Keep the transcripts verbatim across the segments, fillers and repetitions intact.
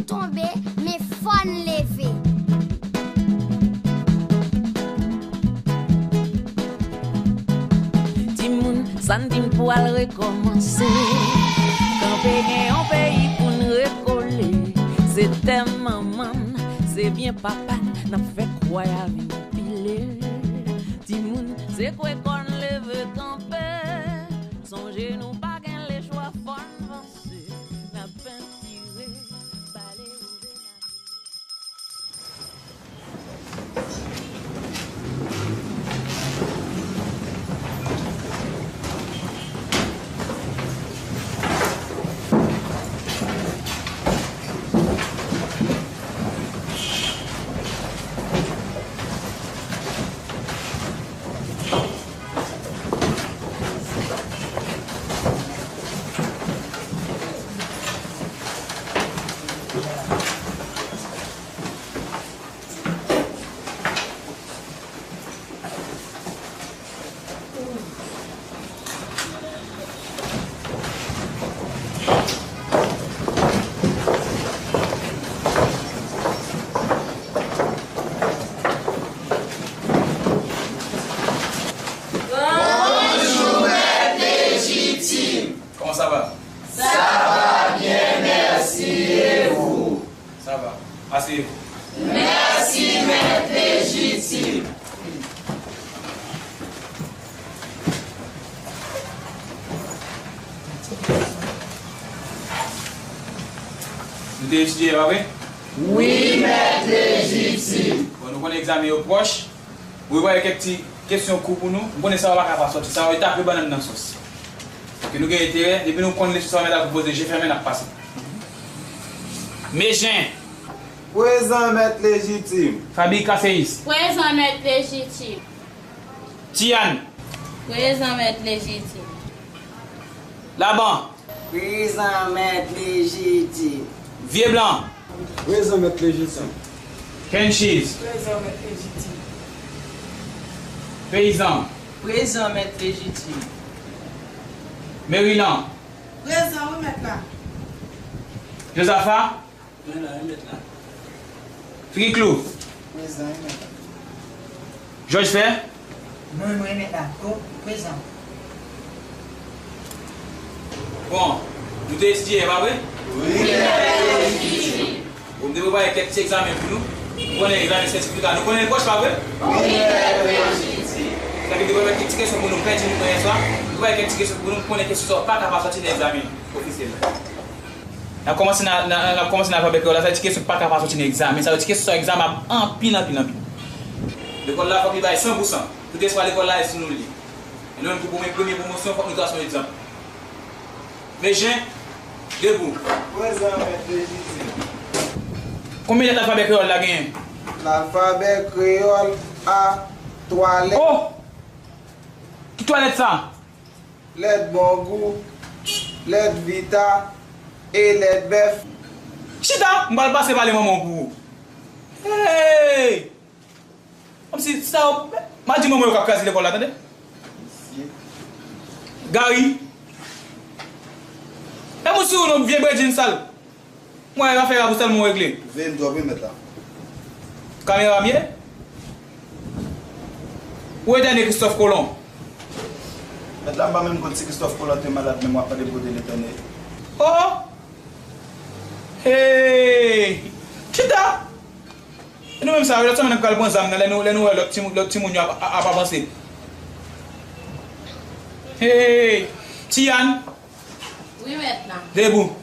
tonbe, men fò n leve. Timoun, sa n di m pou al rekòmanse. Kanpe gen yon peyi pou n rekole. Se tè manman n, se byen papa n, n ap fè kwaya vin pile. Timoun, sekwe kò n, leve kanpe. Sonje nou pa gen lechwa, fò n vanse. N ap pentire, bale wouj e nwa. Bonjou, mèt lejitim. Comment ça va? Ça va bien, merci. Et vous? Ça va. Asseyez-vous. Merci, mèt lejitim. Nou te etidye, pa vre? Wi, mèt lejitim. Bon, nou konnen egzamen yo pwòch. Mwen prepare kèk ti kesyon kou pou nou. M konnen sa yo pa ka pa sòti. Sa yo, yo tape bannann nan sòs. Ke nou gen enterè, depi nou konn leson sa yo, mèt la poze je fèmen, n ap pase. Mejen. Prezan, mèt lejitim. Fabi Kaseyis. Prezan, mèt lejitim. Tian. Prezan, mèt lejitim. Laban. Prezan, mèt lejitim. Vye Blan. Prezan, mèt lejitim. Kenchiz. Prezan, mèt lejitim. Peyizan. Prezan, mèt lejitim. Merilan. Prezan, wi, mèt la. Jozafa. Mwen la, wi, mèt la. Figiklou. Prezan, wi, mèt la. Jòj Fè. Mwen, mwen, mèt la. O, prezan. Bon, nou te etidye yè, pa vre? Wi, mèt. Bon, m te prepare kèk ti egzamen pou nou. Nou konnen egzamen sètifika, nou konnen l pwòch, pa vre? Wi, mèt. Sa vle di, m te prepare kèk ti kesyon pou nou, m pèdi nou yè swa. M prepare kèk ti kesyon pou nou, m konnen kesyon sa yo pa ka pa sòti nan egzamen ofisyèl la. N ap kòmanse nan, nan, n ap kòmanse nan alfabè kreyòl la, sa vle di kesyon pa ka pa soti nan egzamen, sa vle di kesyon sa egzamen ap anpil, anpil, anpil. Lekòl la fòk li bay san pou san. Tout espwa lekòl la, e si nou li. E nou menm pou pwomo-, premye pwomosyon, fòk nou trase yon egzanp. Mejen, debou. Prezan, mèt lejitim. Konbyen lèt alfabè kreyòl la genyen? Lalfabè kreyòl a twa lèt. Oh! Ki twa lèt sa? Lèt bongou, lèt vita, e lèt bèf. Chita, m pral pase pale manman w pou ou. Hey! Kòmsi sa yo, m a di manman yo k ap kraze lekòl la, tande? Gari. E moun sou non vye bredjin sal. Mwen, afè a pou sèlman w regle. Veye m twòp, wi, mèt la. Kamera m ye? Ou etène Kristòf Kolon? Mèt la, m pa menm konn si Kristòf Kolon te malad, menm w ap pale pou de l etène. Oh! Hey! Chita! E nou menm sa, lòt semèn n ap pral pran zam nan, lè nou, lè nou wè lòt timoun, lòt timoun yo ap, ap, ap avanse. Hey! Tian! Wi, mèt la. Debout.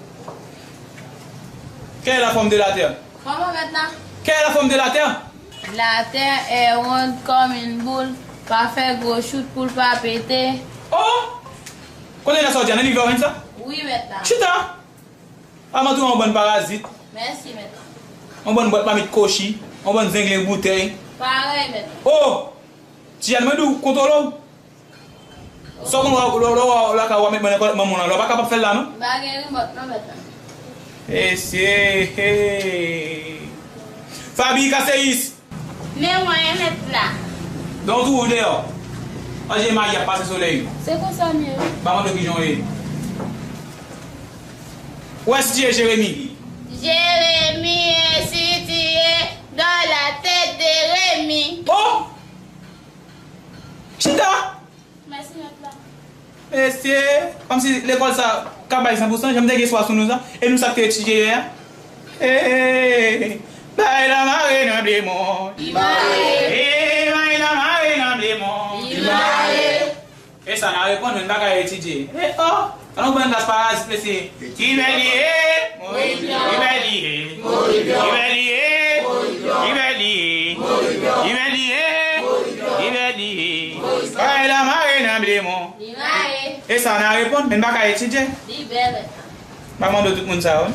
Quelle est la forme de la terre? Kòman, mèt la? Quelle est la forme de la terre? La terre est ronde comme une boule, pa fè gwo chout pou l pa pete. Oh! Kote sa sòti a? Nan liv la w jwenn sa? Wi, mèt la. Chita! Avan tou, yon bann parazit. Mèsi, mèt la. Yon bann bwat mamit kochi, yon bann zenglen boutèy. Parèy, mèt la. Oh! Tian, mwen di w, kontwole w. Sa w konn wè, lè, lè, lè w lakay ou, w ap met mwen nan kòlèt manman w la, lè w pa kapab fè l la, non? M pa gen rimòt, non, mèt la. Mesye, hey. Fabi Kaseyis. Men mwen, mèt la. Donk, ou deyò. Anje mayi ap pase solèy. Se konsa m ye, wi. Ba mande w kijan w ye. Ou wè si ti ye Jeremi. Jérémie est situé dans la tête de Rémi. Oh! Chita! Mèsi, mèt la. Mesye, kòmsi lekòl sa ka bay san pou san, jan m te gen espwa sou nou sa, e nou sa k te etidye yè a. Hey, bagay la mare nan blemon. Li mare. Hey, bagay la mare nan blemon. Li mare. E sa n a reponn, men n pa ka etidye. E oh, an nou pran klas parazit, mesye. Kibèk li ye, Moyiz, kibèk li ye. Kibèk li ye, kibèk li ye. Kibèk li ye, kibèk li ye. Bagay la mare nan blemon. Li mare. E sa n a reponn, men n pa ka etidye. Li bèl. M pa mande tout moun sa yo.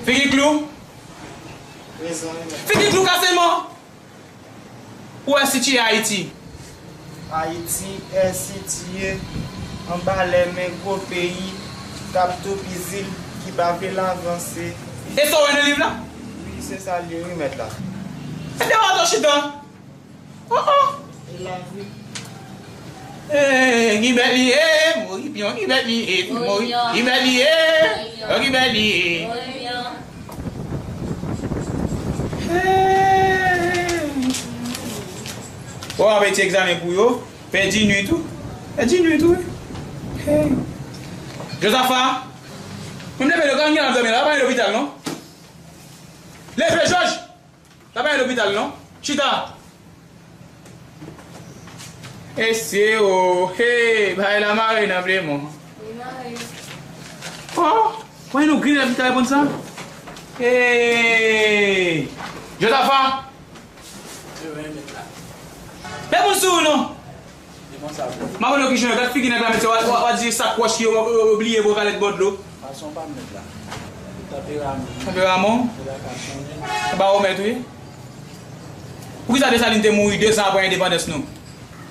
Figi klou. Prezan, wi, mèt. Figi klou kase mò. Ou wè sitiye Ayiti? Ayiti est situé anba les mains gwo peyi k ap toupizi l, ki pa vle l avanse. E sa w wè nan liv la? Wi, se sa l ye, wi, mèt la. E devan w chita. Oh, oh. E lavi. Hey, kibèk li ye, Moribyon, kibèk li ye, Mori, kibèk li ye, Moribyon, kibèk li ye. Moribyon. Hey. Bon, apeti egzamen pou yo. Pèdi nwi tou. Pèdi nwi tou, wi. Hey. Jozafa, mwen leve, yo ka gen ap dòmi la, pa gen lopital, non? Leve, Jòj! Sa pa gen lopital, non? Chita! Mesye o, hey, bagay la mare nan blemon. Li mare. Oh, wè nou grenn lè m ta reponn sa. Hey! Jozafa! Wi, wi, mèt la. Fè moun sou ou non! M ap wè ki jan yo gad figi nèg la, mesye, w a, w a, w a di sakòch yo, yo, yo bliye bò kalèt bò dlo. Fason pa m mèt la. Tanperaman. Tanperaman? Mwen pa ka sonnen. Se pa ou mèt, wi. Poukisa Desalin te mouri de zan apre endepandans nou?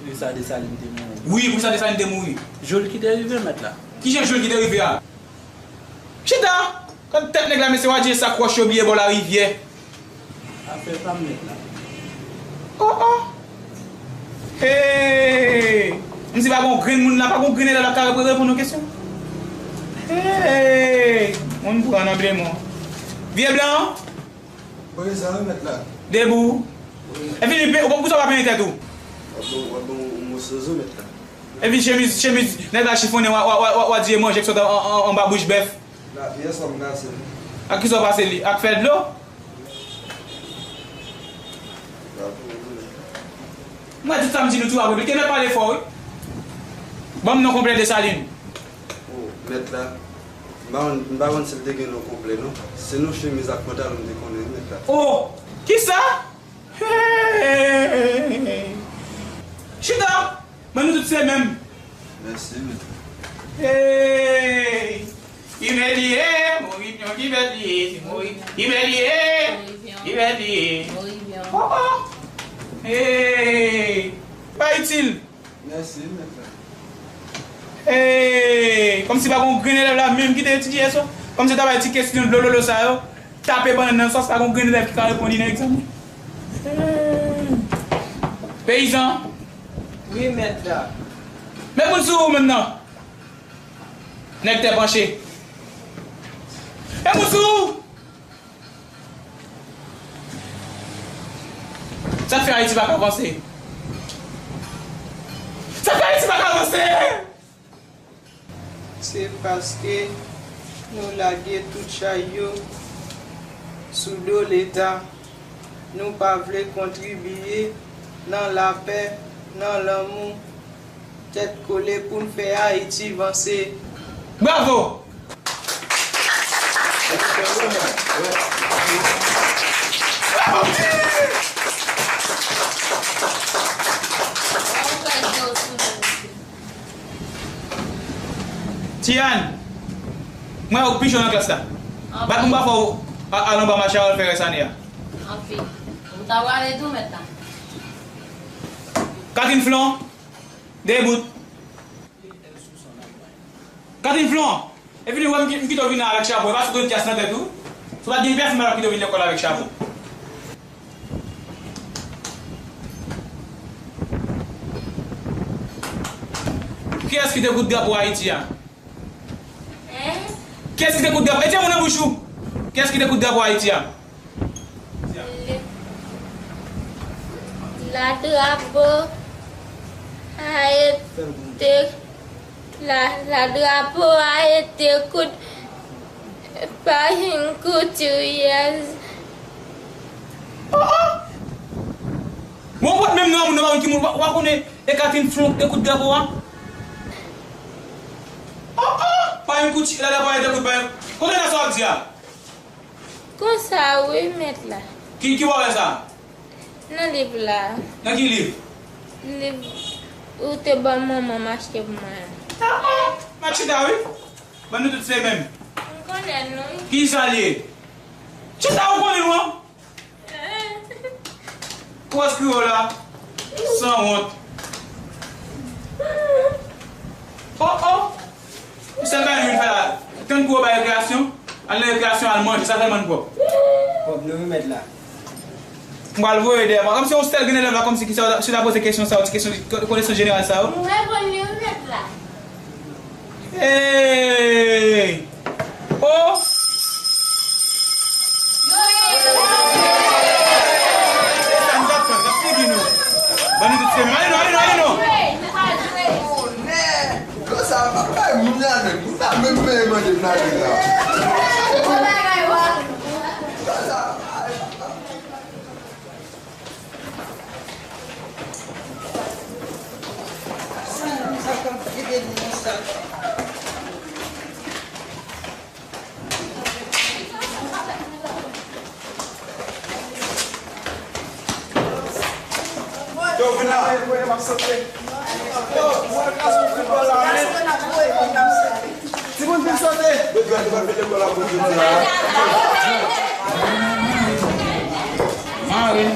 Poukisa Desalin te mouri? Wi, poukisa Desalin te mouri? Jou l ki te rive mèt la. Kijan jou l ki te rive a? Chita! Gad tèt nèg la, mesye, w a di sakòch yo bliye bò larivyè. Afè pa m mèt la. Oh, oh! Hey! M di pa gon grenn moun la, pa gon grenn elèv la k ka reponn nou kesyon. Hey! Moun pran nan blemon. Vye blan! Prezan, wi, mèt la. Debou! Wi. Epi li pe, ou konn pou sa w pa penyen tèt ou? W ap bon, w ap bon, yon moso zo, mèt la. Epi chemiz, chemiz nèg la chifonnen, w a, w a, w a, w a di e manje k sot an, an, an, anba bouch bèf. Lapyè sa m kase li. Ak kisa w pase li? Ak fè dlo? Lapyè, wi. Mwen di sa m di nou tou ap replike, mèt pale fò, wi. Ban m non konplè Desalin. Oh, mèt la. M pa konn, m pa konn si l te gen non konplè, non. Se non chemiz ak pantalon m te konnen, wi, mèt la. Oh! Kisa? Hey! Chita! Men nou tout se menm. Mèsi, mèt. Hey! Kibèk li ye, Moribyon, kibèk li ye, se Mori-, kibèk li ye, kibèk li ye. Moribyon. Oh, oh! Hey! Pa itil. Mèsi, mèt la. Hey, kòmsi pa gon grenn elèv la menm ki te etidye yè swa. Kòmsi ta bay ti kesyon dlo lolo sa yo. Tape bannann nan sòs, pa gon grenn elèv ki ka reponn li nan egzamen. Hey. Peyizan. Wi, mèt la. Met moun sou ou menm nan. Nèg tè panche. Met moun sou ou. Sa k fè Ayiti pa ka vanse? Sa k fè Ayiti pa ka vanse? Se paske nou lage tout chay yo sou do Leta. Nou pa vle kontribiye nan lapè, nan lanmou. Tèt kole pou n fè Ayiti vanse. Bravo! Bravo! Tian, mwen ou k pi jèn nan klas la. Bat pou m pa fè w a-, al anba mache a al fè rès ane a. Anpil. Ou ta prale tou mèt la. Katrin Flon, debout. Katrin Flon, epi li wè m ki-, m kite w vin avèk chapo, e pa sou grenn tyas nan tèt ou. Si w pa t gen pèfim, m ap kite w vin lekòl avèk chapo. Kiyès ki te koud drapo Ayiti a? Hein? Kiyès ki te koud drapo? Etye moun nan bouch ou. Kiyès ki te koud drapo Ayiti a? La drapo a été, la, la drapo a été koud pa yon koutiryèz. Oh, oh! Bon, ou pa t menm nan moun nan, pa konn ki moun, ou pa, ou pa konnen e Catherine Flon te koud drapo a? Oh, oh! Pa yon kouti, la drapo a été koud pa yon. Kote nan sa w ap di a? Konsa wi, mèt la. Ki, ki wè sa? Nan liv la. Nan ki liv? Liv ou te ban manman m achte pou mwen an. Ah, ah, m a chita wi. Ban nou tout se menm. M konnen l wi. Ki sa l ye? Chita ou konnen nou an? Ou wè sa yo la? Sanwont. Oh, oh! Ou sèl bagay nou vin fè la. Tann pou yo bay rekreasyon, al nan rekreasyon, al manje, sa sèlman n pwòp. Pwòp nou wi mèt la. M pral voye dèyè mwen. Kòmsi yon sèl gen elèv la, kòmsi ki sa, si w ta poze kesyon sa yo, ti kesyon konesans jeneral sa yo. M reponn li wi mèt la. Hey! Oh! Sa n t ap fè, n ap figi nou. Ban nou tout se menm. Ale non, ale non, ale non! Konsa, pa bay moun nan menm. Moun nan menm peye manje nan vil la. Konsa. Yo, vin la. Yo, mwen klas pou foutbòl la, men. Timoun vin sote. Mare.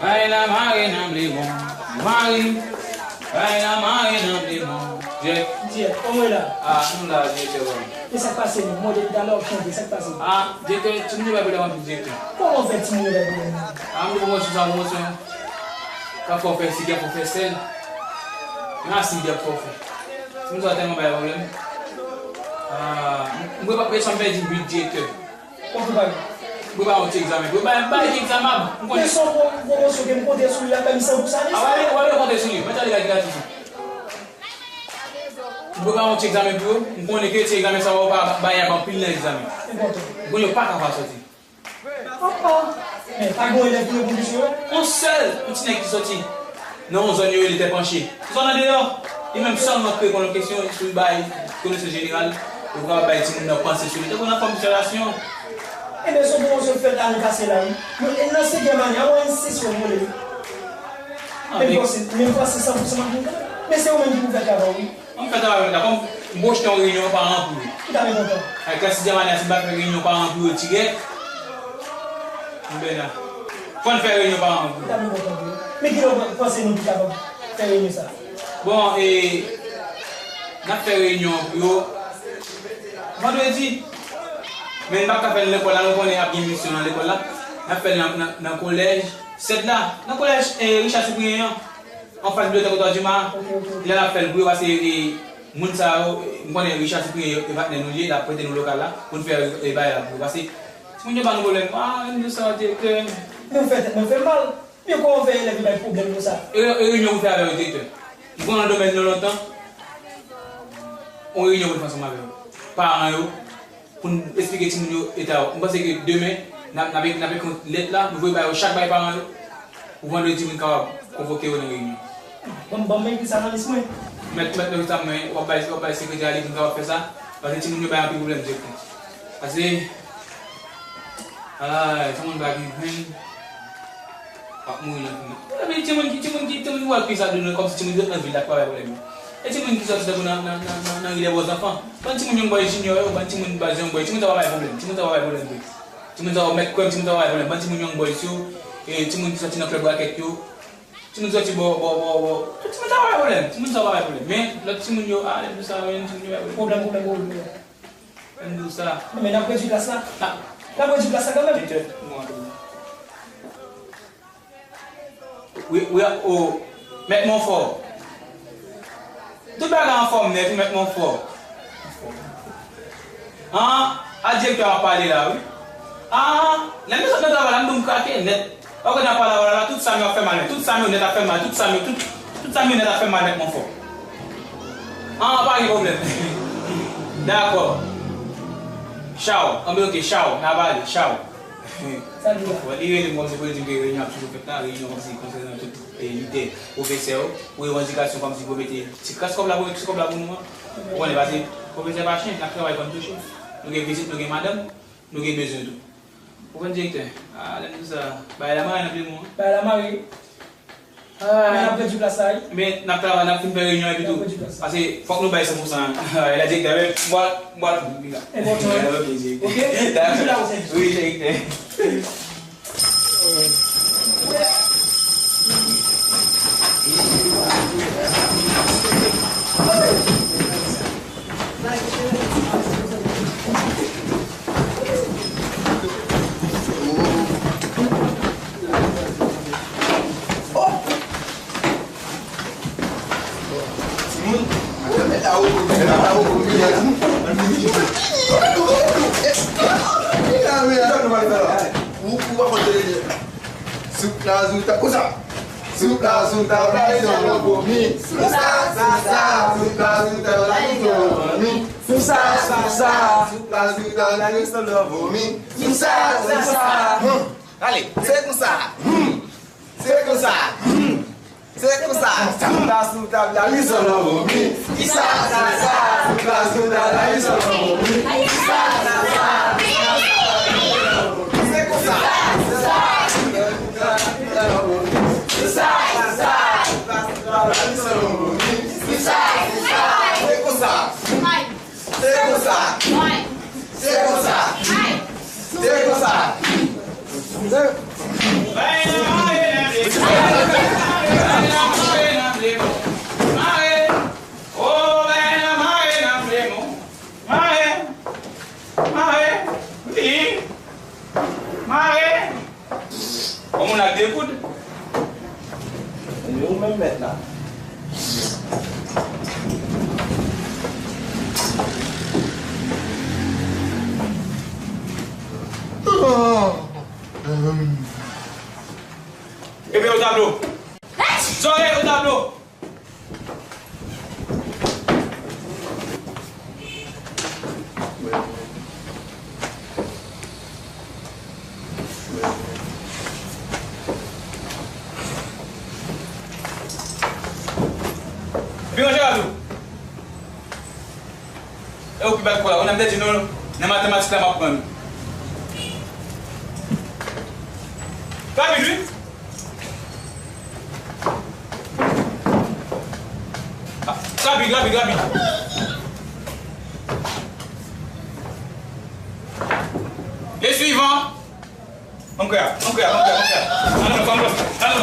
Ay la mare nan ble bon, mare. Ay la mare nan ble bon. Jèk. Jèk, kòman w ye la? Ah, nou la, direktè, bon. E sa k pase menm? Mwen depi talè w ap chante, sa k pase? Ah, direktè, timoun yo bay pwoblèm anpil, direktè. Kòman w fè timoun yo bay pwoblèm nan? Ah, m gen pwomosyon sa, pwomosyon. K ap fè w fè si, k ap fè w fè sèl. Men asid y ap fè w fè. Timoun sa yo tèlman bay pwoblèm. Ah, m, m, m sanm pèdi uit, direktè. Ou prepare? Prepare yon ti egzamen. Prepare, bay ti egzamen. M konnen. Men se yon pwomosyon ke m konte sou li la, men m san pou sa, men. Ah, w ale, w ale konte sou li. Mwen tande bagay ki ka di. M prepare yon ti egzamen pou yo. M konnen ke ti egzamen sa yo pa bay ap anpil nan egzamen. M konnen yo pa ka pa soti. Oh, oh. Men pa gen yon elèv ki reponn kesyon yo? Yon sèl, yon ti nèg ki soti nan yon zòn yo rele Tè Panche. Zòn andeyò. Li menm sèlman ki reponn yon kesyon sou bay konesans jeneral, yo kapab bay timoun nan panse sou li. Tankou nan fòm disertasyon. Ebyen, se yon pwomosyon k fèt ane pase la, wi. Mwen, e nan senkyèm ane a, mwen ensi sou vole. Ah, men men bon, se, men m panse san pou san m ap vin kanmenm. Men se ou menm ki pou fè travay, wi. An fè travay mwen la, kòm m pwojte yon reyinyon paran pou yo. Ou ta byen kontan. Ay, klas sizyèm ane a, si m pa fè reyinyon paran pou yo dirèk, m bèna. Fò n fè reyinyon paran pou yo. Ou ta byen kontan pou yo. Men kilè w panse nou ki kapab fè reyinyon sa a? Bon, e, n ap fè reyinyon pou yo vandredi. Men n p ap ka fè l nan lekòl la, nou konnen ap gen misyon nan lekòl la. N ap fè l nan, nan, nan kolèj Sèd la, nan kolèj, e, Richard Cyprien an. Anfas bibliyotèk Otò Dima a. Ok, ok, ok. Lè n ap fè l pou yo, paske, e, moun sa yo, e, m konnen Richard Cyprien e patnè nou li ye, l ap prete nou lokal la pou n fè, e, bagay la pou yo. Paske timoun yo ba nou pwoblèm. Ah, nou sa, direktè. Men w fè tèt mwen fè m mal. Men kòman w fè elèv yo bay pwoblèm konsa? E, e, reyinyon pou fè avè yo, direktè. M konnen nan domèn nan lontan. Yon reyinyon pou n fè ansanm avè yo. paran yo, pou n esplike timoun yo eta yo. M panse ke demen, n ap, n ap, n ap ekri yon lèt la, nou voye ba yo chak bay paran yo, pou vandredi pou n kapab konvoke yo nan reyinyon. Ban m, ban m ekri sa nan lis mwen. Mèt, mèt nan lis la mwen, w ap bay, w ap bay sekretè a li pou n kapab fè sa, paske timoun yo bay anpil pwoblèm direktè. Paske, ay, sa moun pa gen grenn. W ap mouri nan fim nan. Epi timoun ki, timoun ki, timoun ki wè plis ap di nou kòmsi timoun ki sot nan vil la ki pa bay pwoblèm yo. E timoun ki sòti tankou nan, nan, nan, nan, nan ri dè bò zanfan. Bann timoun Young Boy Junior yo, bann timoun baz Young Boy, timoun sa pa bay pwoblèm, timoun sa pa bay pwoblèm vre. Timoun sa yo mèt kwè m, timoun sa pa bay pwoblèm. Bann timoun Young Boys yo, e timoun ki sòti nan klèb rakèt yo, timoun ki sòti bò, bò, bò, bò. Timoun sa pa bay pwoblèm, timoun sa pa bay pwoblèm. Men, lòt timoun yo, a, lè m di w sa, men timoun yo bay pwoblèm. Pwoblèm, pwoblèm, pwoblem. Lè m di w sa. Men n ap redui klas la. N ap redui klas la kanmenm. Direktè, mwen. Wi, wi, o, Mèt Monfò. Tout bagay anfòm nèt, wi, Mèt Monfò. An, a direktè a pale la, wi. An, lè m sot nan travay la, m di w m krake nèt. Ou konn ap pale, pale la, tout sa m yo ap fè mal, men tout sa m yo nèt ap fè mal, tout sa m yo, tout, tout sa m yo nèt ap fè mal, Mèt Monfò. An, pa gen pwoblèm. Dakò. Chaw. Anben, oke, chaw. N a pale, chaw. Sa di la. Bon, li rele m kòmsi pou l di m ke reyinyon ap toujou fèt la, reyinyon kòmsi konsènan tout, e, lidè, pwofesè yo, pou revandikasyon kòmsi pou mete ti kras kòb la, pou mete ti kòb la pou nou an. Ou konnen, paske pwofesè pa chen, n ap travay fò n touche. Nou gen vizit, nou gen madanm, nou gen bezwen tou. Ou konn direktè, a, lè m di w sa, bagay la mare nan pye nou an. Bagay la mare. Men n ap pèdi plas la, wi. Men n ap travay, n ap fin fè reyinyon epi tou. N ap pèdi plas la. Paske fòk nou bay san pou san. Lè direktè, men, m pral, m pral, m pral. Enpòtan, wi. Ok, direktè. Ok? Dakò. Wi, direktè. Timoun, mwen mèt la ou, mwen mèt la ou, mwen mèt la ou. Ou, ou pa konn tande. Sou plaz ou ta, konsa. Sou plaz ou ta, la li sou lò vomi. Sou sa, sou sa, sou plaz ou ta, la li sou lò vomi. Sou sa, sou sa, sou plaz ou ta, la li sou lò vomi. Sou sa, sou sa. Hmm. Ale, se konsa. Hmm. Se konsa. Hmm. Se konsa. Sou plaz ou ta, la li sou lò vomi. Ki sa, sa, sa, sou plaz ou ta, la li sou lò vomi. Ki sa, sa, sa, se konsa. Sou sa, sou sa, sou plaz ou ta, la li sou lò vomi. Ki sa, sa, sa, se konsa. Se konsa. Se konsa. Se konsa. Bay nan mare nan pye mwen. Bay nan mare nan pye mwen. Mare. O, bay nan mare nan pye mwen. Mare. Mare. Wi. Mare. Yon moun ak de koud. E ou menm mèt la. Epi o tablo. Zòrèy o tablo. Vin ranje la tou. E ou ki bat kò la. Ou menm te di nou, nan matematik la, m ap pran nou. Rapid, wi. Rapid, rapid, rapid. Le suivant. Mon kè, mon kè, mon kè, mon kè. Ann plas ou, ann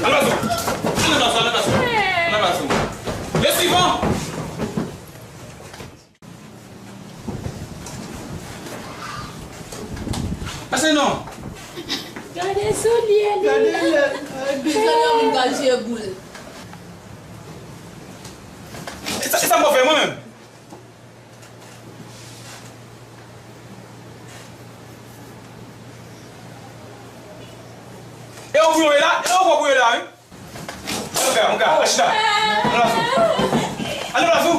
plas ou. Ann plas ou. Ann plas ou. Le suivant. Pase non. Gade soulye li. Gade lè. Bizè nan moun ka jwe boul. E sa, e sa m fè mwen menm? E ou pou yo ye la? E ou pou yo ye la, wi? Mon gars, mon gars, achita. Ann plas ou. Ann plas ou.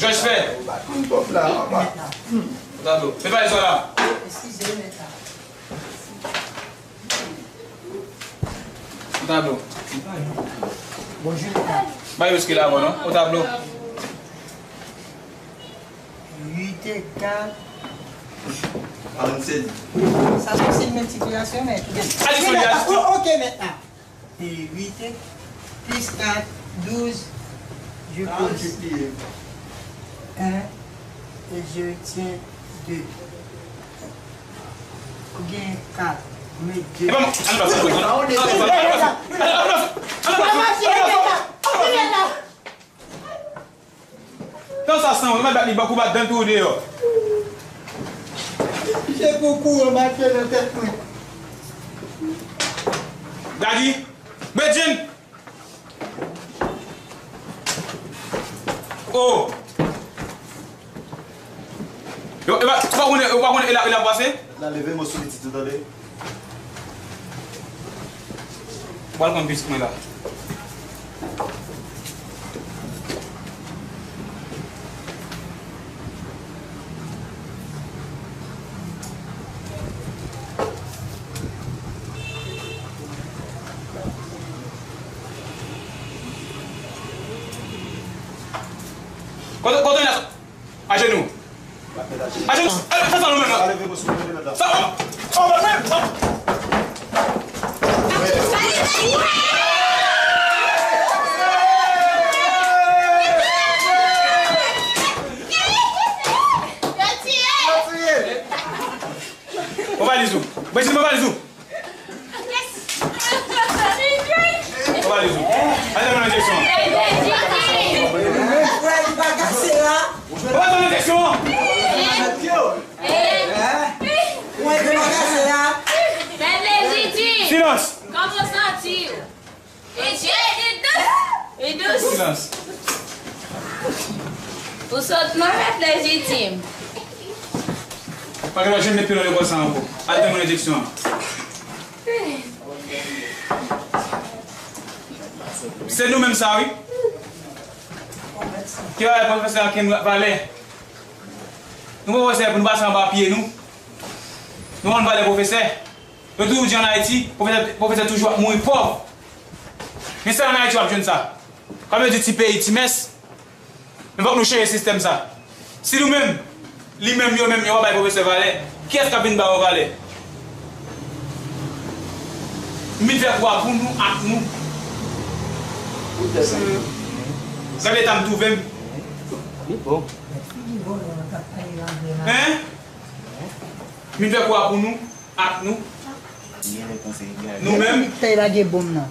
Jòj fè. Ou pa konn kòb la, anba. O tablo. Met valiz ou la. Eskize, mèt la. O tablo. Bonjou, mèt la. Bay yo skill avè w non. O tablo. Uit e kat. Karannsenk. Sa se menm sitiyasyon, mèt. Adisyone, adisyone. O, oke, mèt la. E uit e plis kat, douz. Je pose. Un, et je retiens deux. Ou gen kat, ou met deux. E pa mwen, ann pase, ann pase, ann pase, ann pase, ann pase. Nan sa san, ou mèt bat li, bòk ou bat dan tou deyò. Se pou kouran mache nan tèt mwen. Daddy, Bedjine. Oh. Yo, e pa, ou pa konnen, ou pa konnen, e la, e la pase? La leve mò sou pitit ou tande. Ou pral konn plis mwen la. Kote, kote la? Ajenou. Ajenou. Fè sa nou menm la. Sa, oh, oh, men, oh. Pran valiz ou. Bedjine, pran valiz ou. Pran valiz ou. Al demann enjeksyon. Frè li bagase la. Pran enjeksyon. Frè li bagase la. Silans. Kòman w santi w? Li dous. Li dous. Silans. Ou sot non, mèt Lejitim. Pa gen lòt jèn met pye nan lekòl sa ankò. Al demann enjeksyon an. Se nou menm sa, wi. Ki bagay pwofesè an kenn valè? Nou pwofesè pou nou pase anba pye nou. Nou konn valè pwofesè. Yo toujou di ann Ayiti, pwofesè, pwofesè toujou ap mouri pòv. Men se ann Ayiti w ap jwenn sa. Kòm yo di ti peyi, ti mès. Men fòk nou chanje sistèm sa. Si nou menm, li menm, yo menm, yo pa bay pwofesè valè, kiyès k ap vin ba yo valè? M vin fè kou a pou nou, ak nou. Gade eta m twouve m. Hein? M vin fè kou a pou nou. Ak nou. Nou menm. Tèy lage bonm nan.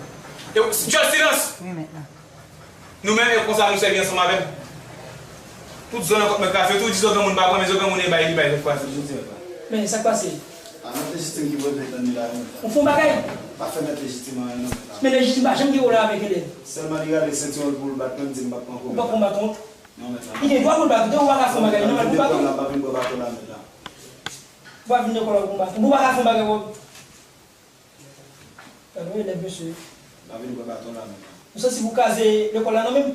Yo, just silans. Wi, mèt la. Nou menm, e konsa nou sèvi ansanm avè m. Tout zòn nan kòk mwen kraze. Yo toujou di zòn granmoun pa pran, men zòn granmoun e bay, li bay lòt fwa. Men sa k pase? A, mèt Lejitim ki pote tann li la, mèt la. Ou fè yon bagay? Pa fè mèt Lejitim anyen non, mèt la. Men Lejitim pa janm gen wòl avèk elèv. Sèlman li rale sentiwon l pou l bat mwen, m di m p ap pran kou. Ou p ap pran baton? Non, mèt la. Li gen dwa pou l bat ou, ou pa ka fè yon bagay non, mèt la. Ou pa vin bwè baton la, mèt la. Ou pa vin lekòl la pou konba. Ou pa ka fè yon bagay, wè. Gade yon elèv, mesye. Pa vin bwè baton la, mèt la. Ou santi pou kraze lekòl la, non, menm?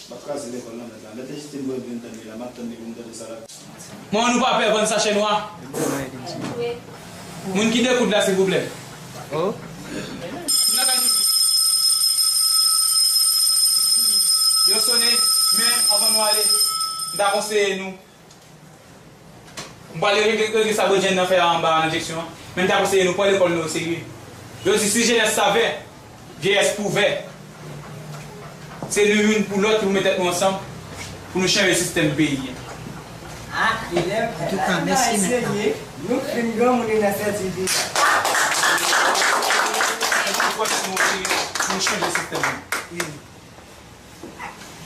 M ap kraze lekòl la, mèt la. Mèt Lejitim voye m vin tann li la, m ap tann li pou m tande sa l ap di. Manman nou pa pè vann sachè nwa. Moun ki dekoud la, silvouplè. Oh. Yo sonnen, men anvan nou ale, m ta konseye nou. M pral regle, regle sa Bredjenn nan fè a anba nan enjeksyon an. Men m ta konseye nou pran lekòl nou oserye. Yo di si jenès savè, vyeyès pouvè. Se nou youn pou lòt ki pou met tèt nou ansanm pou nou chanje sistèm peyi a. Antouka, mèsi mèt la. Nou fin granmoun nan sètidi. Fòk nou, nou chanje sistèm nan.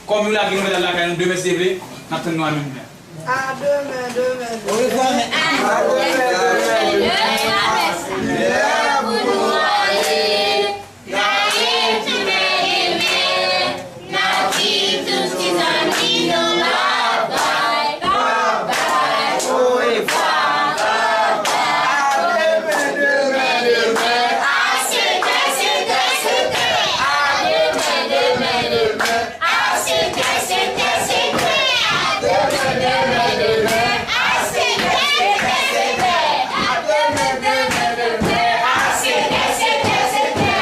Kòm yo lage nou mèt al lakay nou, demen si Dye vle, n ap tann nou a minui a. A demen, demen, demen. Orevwa, mèt. A demen, demen, demen. Lè pou nou ale. N a rejwenn demen, n a di tout ti zanmi nou babay, babay, orevwa, babay. A demen, demen, demen. A sèt è, sèt è, sèt è. A demen, demen, demen. A sèt è, sèt è, sèt è. A demen, demen, demen. A sèt è, sèt è, sèt è. A demen, demen, demen. A sèt è, sèt è, sèt è.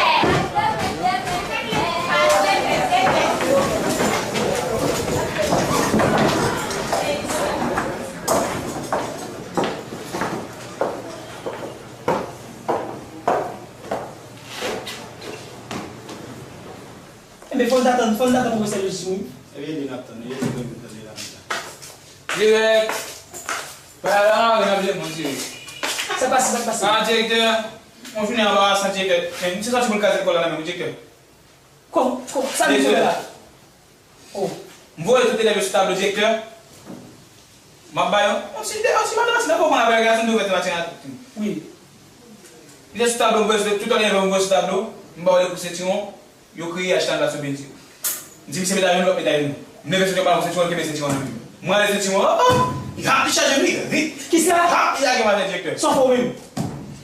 Enben, fò n t atann, fò n t atann pwofesè Lojis, wi. Ebyen, li n ap tann, li rete pou n tande la konsa. Dirèk. Pa la, n ap jwenn moun, cheri. Sa k pase, sa k pase? Ah, direktè, yon jounen anbarasan, direktè. Men, misye sòti pou l kraze lekòl la nan men, direktè. Kòman, kòman, sa misye fè la? Oh. M voye tout elèv yo sou tablo, direktè. M ap ba yo yon ti, yon ti madanm, si nan fò konn apre gason de vèt maten a. Wi. Misye sou tablo, m voye sou, tout elèv yo m voye sou tablo. M ba yo de kout sentiwon. Yo kriye, achte anba sou bendye. M di misye medal, yon lòt medal nou. M leve sou yon balon sentiwon, l kenbe sentiwon nan men m. Mwen ale sentiwon, oh, oh! Hap, li chaje m, li rit. Kisa? Hap, li lage m atè, direktè. Sa w fè w menm?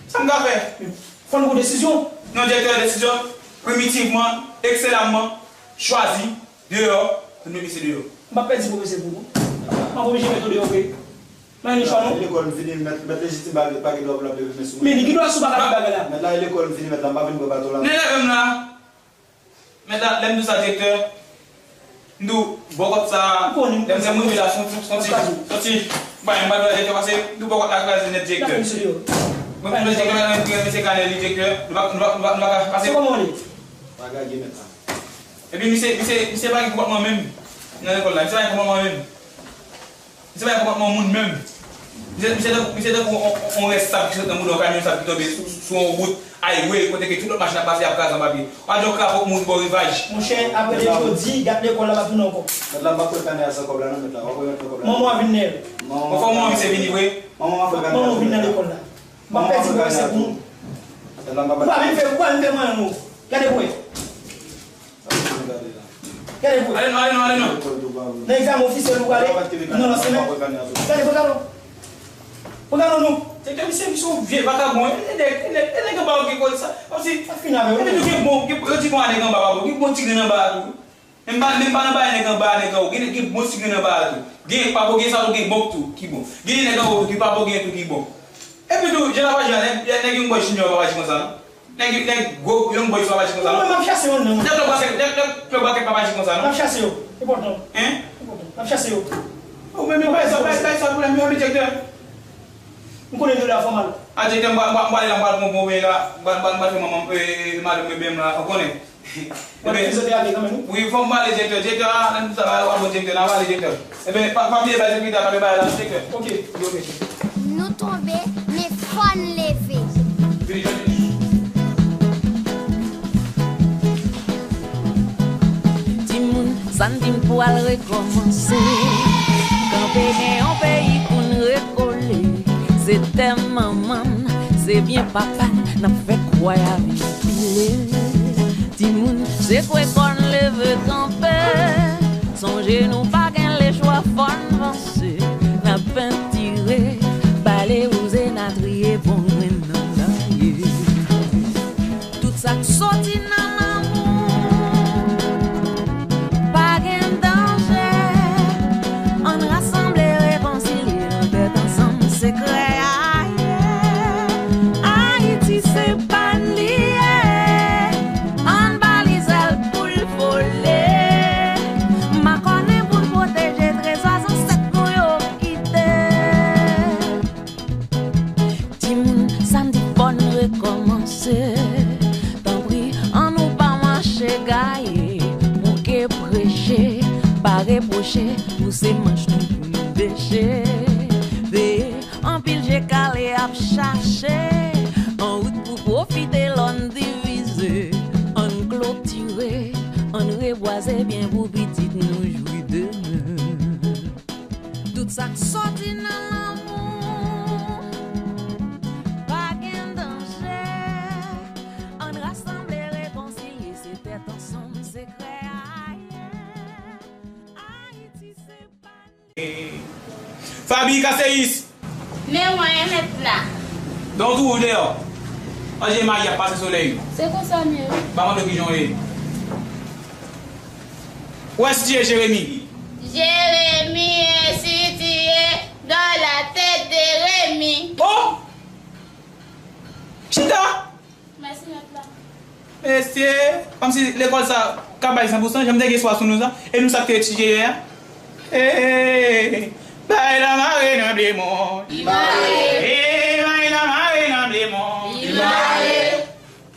Sa m ka fè? Fò n pran desizyon. Non, direktè, desizyon, primitivman, ekselamman, chwazi, deyò, pou n met misye deyò. M p ap pèdi pwofesè pou nou. M ap oblije met ou deyò vre. M pa gen chwa, non. Lekòl m fini, mèt, mèt Lejitim pa, pa gen dwa pou l ap leve men sou mwen. Men li gen dwa sou pa ka fè bagay la. Mèt la, lekòl m fini, mèt la, m pa vin pran baton la. Men leve m la. Mèt la, lè m di w sa, direktè, m di w, bòkòt sa, lè m di w m rive la, se yon ti, se yon ti, se yon ti, m pa, m pa di w la, direktè, pase, m di w bòkòt la kraze nèt, direktè. Mwen, mwen, direktè, mwen, mwen, mesye Kanèl, li, direktè, nou pa, nou pa, nou pa, nou pa ka pase. Se kòman w ye? Pa gage mèt la. Epi, misye, misye, misye pa gen konpòtman menm nan lekòl la, misye pa gen konpòtman menm. Misye pa gen konpòtman moun menm. Misye, misye tankou, misye tankou on, on, on rès sab ki sot nan bouda yon kamyon sab ki tonbe sou, sou, sou yon wout, highway, kote ke tout lòt machin ap pase, ap kraze anba pye. Pa di yon krapo k mouri bò rivaj. Monchè, apre de jodi, gad lekòl la pa tounen ankò. Mèt la, m pa kwè kanè a san kòb la, non, mèt la. W ap remèt mwen kòb la. Manman w ap vin nèl. Bon, fò manman misye vini vre. Manman w ap fè kanè a. Manman w vin nan lekòl la. M ap pèdi pwofesè pou ou. Mèt la, m pa. Ou pa vin fè, ou pa vin fè manyen non. Gade pou wè. Gade pou wè. Ale non, ale non, ale non. Nan egzamen ofisyèl ou prale, nou nan lanse men. Gade pantalon. Pantalon nou. Se ke misye, misye yon vye vakabon. E nèg, e nèg, e nèg anba yo gen kòl sa. Kòmsi. Sa fin avè w. Epi tou gen bon, gen, yo di bon a nèg anba pa bon. Gen bon ti grenn anba a tou. Menm pa, menm pa nan bagay nèg anba a, nèg anwo. Gen, gen bon ti grenn anba a tou. Gen pa bon, gen sa tou, gen bon tou ki bon. Gen nèg anwo tou ki pa bon, gen tou ki bon. Epi tou, jan n ap aji a, nèg, nèg yon bòy junior pa aji konsa non. Nèg, nèg gwo, yon bòy sa pa aji konsa non. Mwen, m ap chase yo nan. Nèg lòt bakèt, nèg, nèg lòt bakèt pa aji konsa non. M ap chase yo. E pòt non. Hein? E pòt non. M ap chase yo. Ou menm, bagay sa, bagay sa, pwoblèm yo, wi, direktè. M konnen yo la fò mal. A, direktè, m pral, m pral, m pral ale la, m pral pran bon bagay la, m pral, m pral, m pral fè manman, eh, madanm mwen bèm la, ou konnen. Mwen te fizoterapi kanmenm, wi. Wi, fò m pale, direktè. Direktè, a, lè m sa va, w ap bon, direktè, n a pale, direktè. Enben, pa, pa bliye bay sekirite a, pa bliye bay la, direktè. Ok, ok, ok. Nou tonbe, men fò n leve. Vini, vini. Timoun, sa n di m pou al rekòmanse. Kanpe gen yon peyi pou n rekole. Se tè manman n, se byen papa n, n ap fè kway a vin pile. Timoun, sekwe kò n, leve kanpe. Sonje nou pa gen lechwa, fò n vanse. N ap pentire, bale, wouze, n a triye bon grenn nan laye. Tout sa k soti nan lanmou, pa gen danje. Ann rasanble, rekonsilye nan tèt ansanm, sekrè a ye. Ayiti se pa n li ye. Ann ba li zèl pou l vole. Makònen pou n pwoteje trezò zansèt nou yo kite. Timoun, sa n di fò n rekòmanse. Tanpri, annou pa mache gaye. Bouke preche, pa repwoche, pouse manch nou pou nou deche. An wout pou pwofite lòn divize. Ann klotire, ann rebwaze byen pou pitit nou jwi demen. Tout sa k sòti nan lanmou, pa gen danje. Ann rasanble, rekonsilye, se tèt ansanm, sekrè a ye. Ayiti se pa Fabi Kaseyis. Men mwen, mèt la. Donk ou deyò. Anje mayi ap pase solèy. Se konsa m ye. Ba mande kijan w ye. Ou wè si ti ye Jeremi. Jeremi e si ti ye dans la tête de Rémi. Oh! Chita! Mèsi, mèt la. Mesye, kòmsi lekòl sa ka bay san pou san, jan m te gen espwa sou nou sa, e nou sa k te etidye yè a. Hey, bay la mare nan blemon. Li mare. Hey, bay la mare nan blemon. Li mare.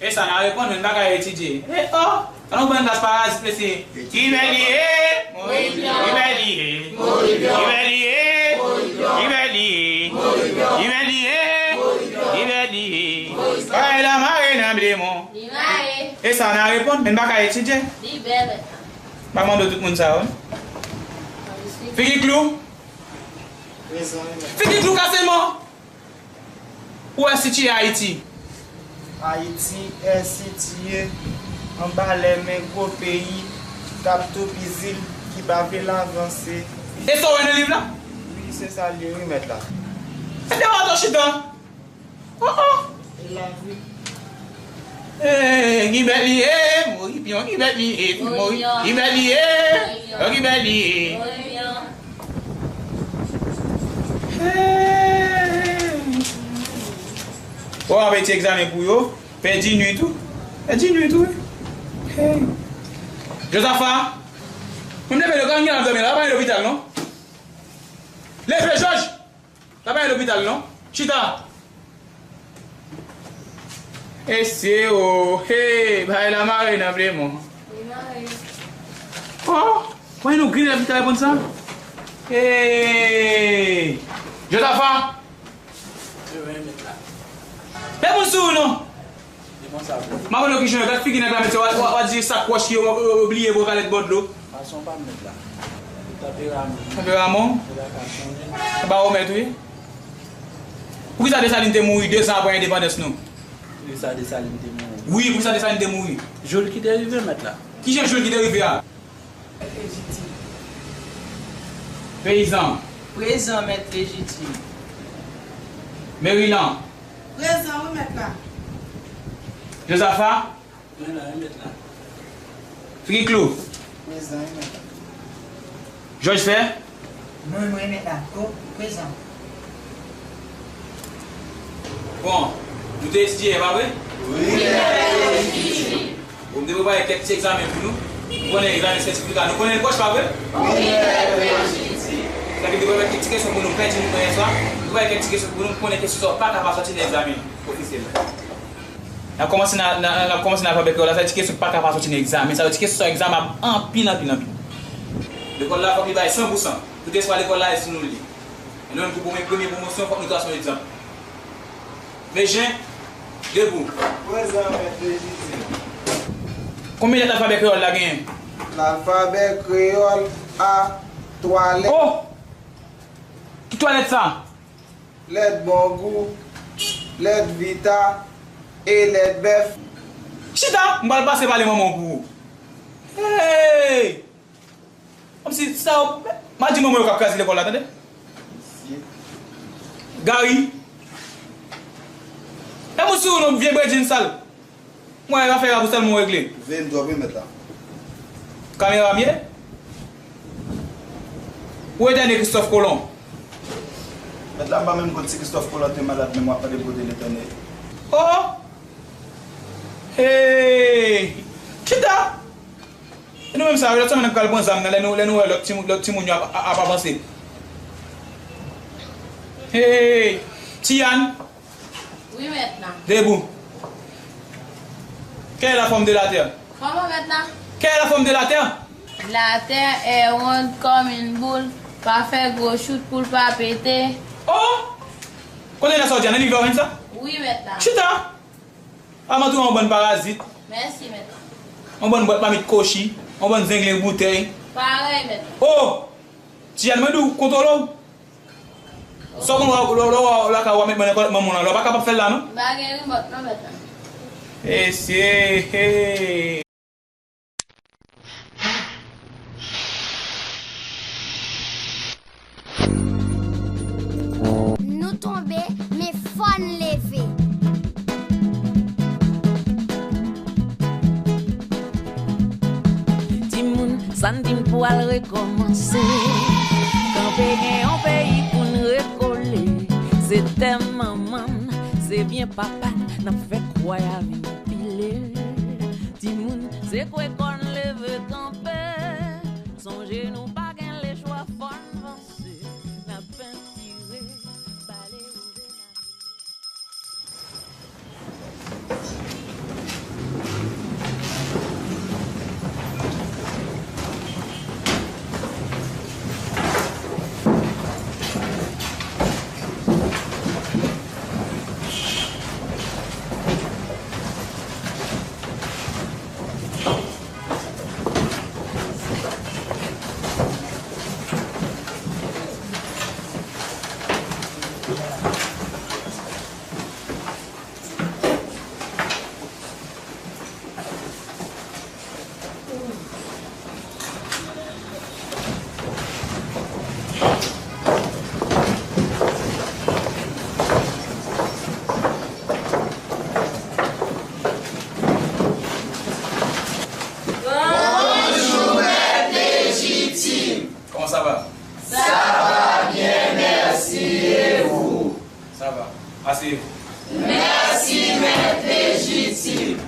E sa n a reponn, men n pa ka etidye. E oh, an nou pran klas parazit, mesye. Kibè li ye? Mori byan. Kibè li ye? Mori byan. Kibè li ye? Mori byan. Kibè li ye? Mori byan. Kibè li ye? Mori byan. Kibè li ye? Mori byan. Bay la mare nan blemon. Li mare. E sa n a reponn, men n pa ka etidye. Li bèl. Pa mande tout moun sa yo. Figi klou. Prezan, wi, mèt. Figi klou kase mò. Ou wè sitiye Ayiti? Ayiti e sitiye anba lè men gwo peyi k ap toupizi l, ki pa vle l avanse. E sa w wè nan liv la? Wi, se sa l ye, wi, mèt la. E de w atò chita. Oh, oh. E lavi. Eh, Gibè li ye, Mori byan, Gibè li ye, Mori, Gibè li ye, Gibè li ye. Hey. Bon, apre ti egzamen pou yo, pèdi nwi tou. Pèdi nwi tou, wi. Hey. Jozafa, mwen leve yo, kan gen ap dòmi la, pa gen lopital, non? Leve, Jòj! Pa bay lopital non. Chita. Ese o, hey, bay la mare nan blemon. Li mare. Oh, mwen nou gri lè m ta reponn sa. Hey. Jozafa. Se vre, mèt la. Fè moun sou ou non. M ap mande w kijan yo, gad figi nèg la, mesye, w a, w a, w a di sakòch ki yo, yo, yo bliye bò kalèt bò dlo. Fason pa m mèt la. Tanperaman. Tanperaman w? Mwen pa ka sonje. Se pa ou mèt, wi. Poukisa Desalin te mouri dezan apre endepandans nou? Poukisa Desalin te mouri? Wi, poukisa Desalin te mouri? Joul ki te rive, mèt la. Kijan Joul ki te rive a? Lejitim. Peyizan. Prezan, mèt lejitim. Merilan. Prezan, wi, mèt la. Jozafa. Mwen la, wi, mèt la. Figi klou. Prezan, wi, mèt la. Jòj Fè. Mwen, mwen, mèt la. Ko, prezan. Bon, nou te etidye yè, pa vre? Wi, mèt lejitim. Bon, m te prepare kèk ti egzamen pou nou. Nou konnen egzamen sètifika, nou konnen l pwòch, pa vre? Wi, mèt lejitim. Sa ki te prepare kèk ti kesyon pou nou, pèdi nou yè swa. Nou prepare kèk ti kesyon pou nou, nou konnen kesyon sa yo pa ka pa sòti nan egzamen ofisyèl la. N ap kòmanse nan, nan, n ap kòmanse nan alfabè kreyòl la, sa vle di kesyon pa ka pa sòti nan egzamen. Sa vle di kesyon sa yo egzamen ap anpil, anpil, anpil. Lekòl la fòk li bay san pou san. Tout espwa lekòl la e sou nou li. E nou menm pou pwomo-, premye pwomosyon, fòk nou trase yon egzanp. Mejen, debou. Prezan, mèt lejitim. Konbyen lèt alfabè kreyòl la genyen? Lalfabè kreyòl a twa lèt. Oh! Ki twa lèt sa? Lèt bongou, lèt vita e lèt bèf. Chita! M pral pase pale manman w pou ou. Hey! Kòmsi sa yo, m a di manman yo k ap kraze lekòl la, tande? Gari. E moun sou ou non, vye bredjin sal. Mwen, afè a pou sèlman w regle. Veye m twòp, wi, mèt la. Kamera m ye? Ou etène Kristòf Kolon. Mèt la, m pa menm konn si Kristòf Kolon te malad, men w ap pale m kote l etène. Oh! Hey! Chita! E nou menm sa, lòt semèn n ap pral pran zam nan, lè nou, lè nou wè lòt timoun, lòt timoun yo ap, ap, ap avanse. Hey! Tiyann! Wi, mèt la. Debout. Quelle est la forme de la Terre? Kòman, mèt la? Quelle est la forme de la Terre? La terre est ronde comme une boule, pa fè gwo chout pou l pa pete. Oh! Kote nan sa w di a? Nan liv la w jwenn sa? Wi, mèt la. Chita! Avan tou, yon bann parazit. Mèsi, mèt la. Yon bann bwat mamit kochi. Yon bann zenglen boutèy. Parèy, mèt la. Oh! Tian, mwen di w, kontwole w. Sa w konn wè, lè, lè, lè, lè, ka w a met mwen nan kòlèt manman w la, lè w pa kapab fè l la, non? M pa gen rimòt, non, mèt la. Mesye, hey. Nou tonbe, men fò n leve. Timoun, sa n di n pral rekòmanse. Kanpe gen yon peyi pou n rekole. Se tè manman n, se byen papa n, n ap fè kwaya vin pile. Timoun, se kwè kò n leve kanpe. Sonje nou pa gen lechwa, fò n vanse. N ap pentire, bale wouze. Bonjou, mèt Lejitim. Comment ça va? Ça va bien, merci. Et vous? Ça va. Asseyez-vous. Merci, mèt Lejitim.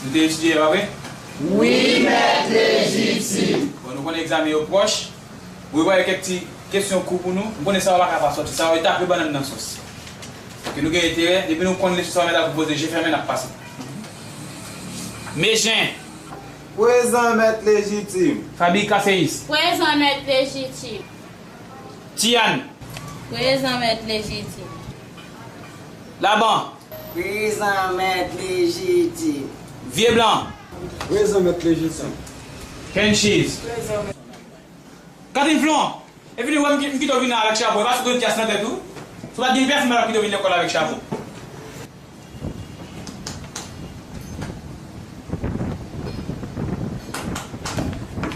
Nou te etidye, pa vre? Wi, mèt Lejitim. Bon, nou konnen egzamen yo pwòch. Mwen prepare kèk ti kesyon kou pou nou. M konnen sa yo pa ka pa sòti. Sa yo, e tape bannann nan sòs. Ke nou gen enterè, depi nou konn leson sa yo, mèt la pou poze je fèmen, n ap pase. Mejen. Prezan, mèt Lejitim. Fabi Kaseyis. Prezan, mèt Lejitim. Tian. Prezan, mèt Lejitim. Laban. Prezan, mèt Lejitim. Vye Blan. Prezan, mèt Lejitim. Kenchiz. Prezan, mèt. Katin Flon, epi li wè m ki- m kite w vin la avèk chapo, e pa sou konn pyès nan tèt ou? Si w pa t gen pyès, m pa t ap kite w vin lekòl avèk chapo.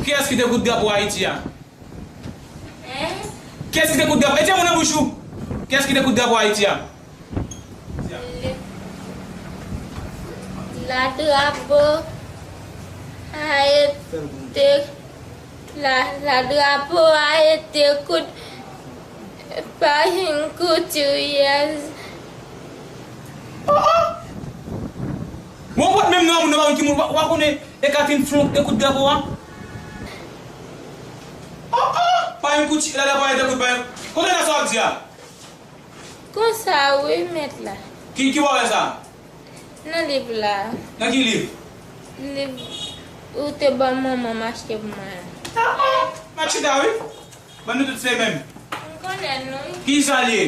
Kiyès ki te koud drapo Ayiti a? Hein? Kiyès ki te koud drapo? Etye moun nan bouch ou! Kiyès ki te koud drapo Ayiti a? La drapo a été, la, la drapo a été koud pa yon koutiryèz. Oh, oh! Bon, w pa t menm nan, moun nan pa konn ki moun, w pa, w pa konnen e Katin Flon te koud drapo a? Oh, oh! Pa yon kouti, la drapo a été koud pa yon, kote nan sa w ap di a? Konsa wi, mèt la. Ki, ki bò w wè sa? Nan liv la. Nan ki liv? Liv ou te ban manman m achte pou mwen an. Ah, ah! Machita, wi. Ban nou tout se menm. M konnen l, wi. Ki sa l ye?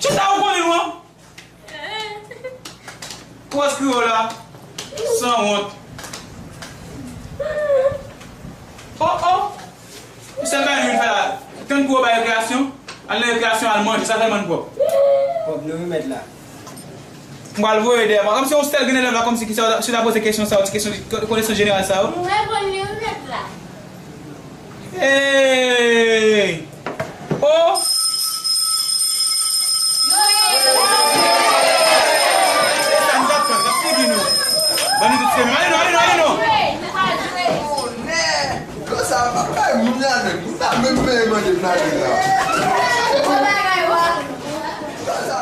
Chita, ou konnen l, wi. Ou wè kreyòl la? Sanwont. Oh, oh! Ou sèl bagay nou vin fè la, tann kou yo bay rekreasyon, al nan rekreasyon, al manje, sa sèlman n pwòp. Pwòp nou wi mèt la. M pral voye dèyè mwen. Kòmsi yon sèl gen elèv la, kòmsi ki sa, si w ta poze kesyon sa yo, ti kesyon ko-, konesans jeneral sa yo. M reponn li wi mèt la. Hey! Oh! Sa n t ap fè, n ap figi nou. Ban nou tout se menm. Ale non, ale non, ale non. Konsa, pa bay moun ladan. Moun la menm peye manje m ladan la. Konsa,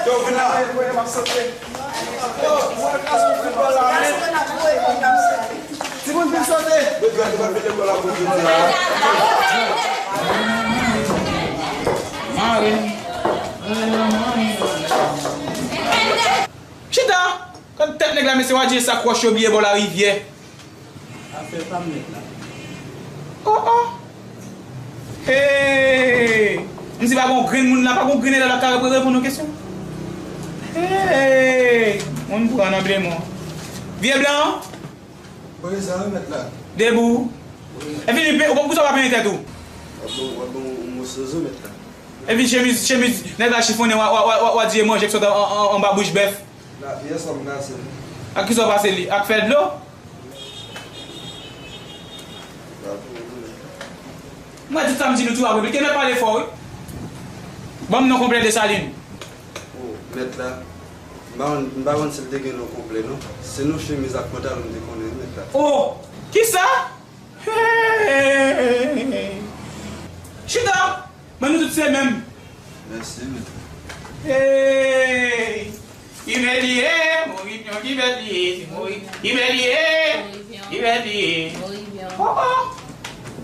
Yo, vin la. Timoun vin sote. Mare. Chita! Gad tèt nèg la, mesye, w a di e sa k wòch yo bliye bò larivyè. Afè pa m nèt la. Oh, oh. Hey! M di pa gon grenn moun la, pa gon grenn elèv la ka reponn yon kesyon. Hey! Moun pran nan blemon. Vye blan? Prezan, wi, mèt la. Debou. Wi. Epi li pe, ou, ou sa pa penyen tèt ou? W ap bon, w ap bon, yon moso zo, mèt la. Epi chemiz, chemiz nèg la chifonnen, w a, w a, w a, w a di e manje k sot an, an, an, anba bouch bèf. La, yè swa m kase l. Ak kisa w pase li? Ak fè dlo? Mwen di sa m di nou tou ap replike, men pale fò, wi. Ban m non konplè Desalin. O, mèt la. M pa konn, m pa konn si l te gen non konplè, non. Se non chemiz ak pantalon m te konnen, wi, mèt la. O, kisa? Hey! Chita! Men nou tout se menm. Mèsi, mèt. Hey! Ki mèt li ye? Moribyon, ki mèt li ye? Se Mori-, ki mèt li ye? Moribyon. Ki mèt li ye? Moribyon. Oh, oh!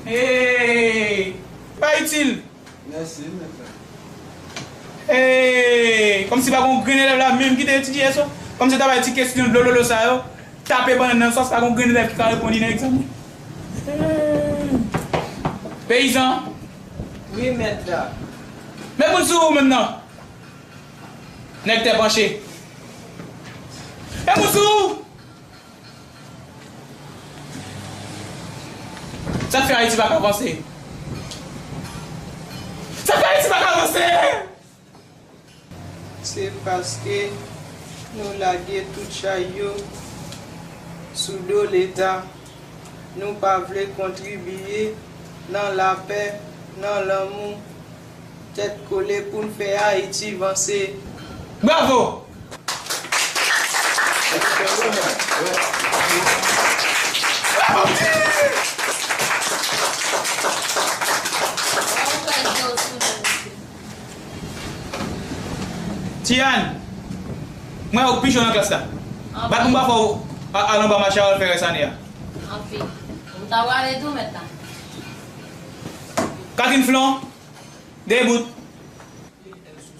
Hey! Pa itil. Mèsi, mèt la. Hey! Kòmsi pa gon grenn elèv la menm ki te etidye yè swa. Kòmsi ta bay ti kesyon dlo lolo sa yo. Tape bannann nan sòs, pa gon grenn elèv ki ka reponn li nan egzamen. Hey! Peyizan. Wi, mèt la. Met moun sou ou menm nan. Nèg tè panche. Met moun sou ou! Sa k fè Ayiti pa ka vanse? Sa k fè Ayiti pa ka vanse? Se paske nou lage tout chay yo sou do Leta. Nou pa vle kontribye nan lapè, nan lanmou, tèt kole pou n fè Ayiti vanse. Bravo! Tian, mwen wè w pi cho nan klas la. Bat pou m pa fè w a-, al anba mache a al fè rès ane a. Anfen, ou ta prale tou, mèt la. Katin Flon, debout.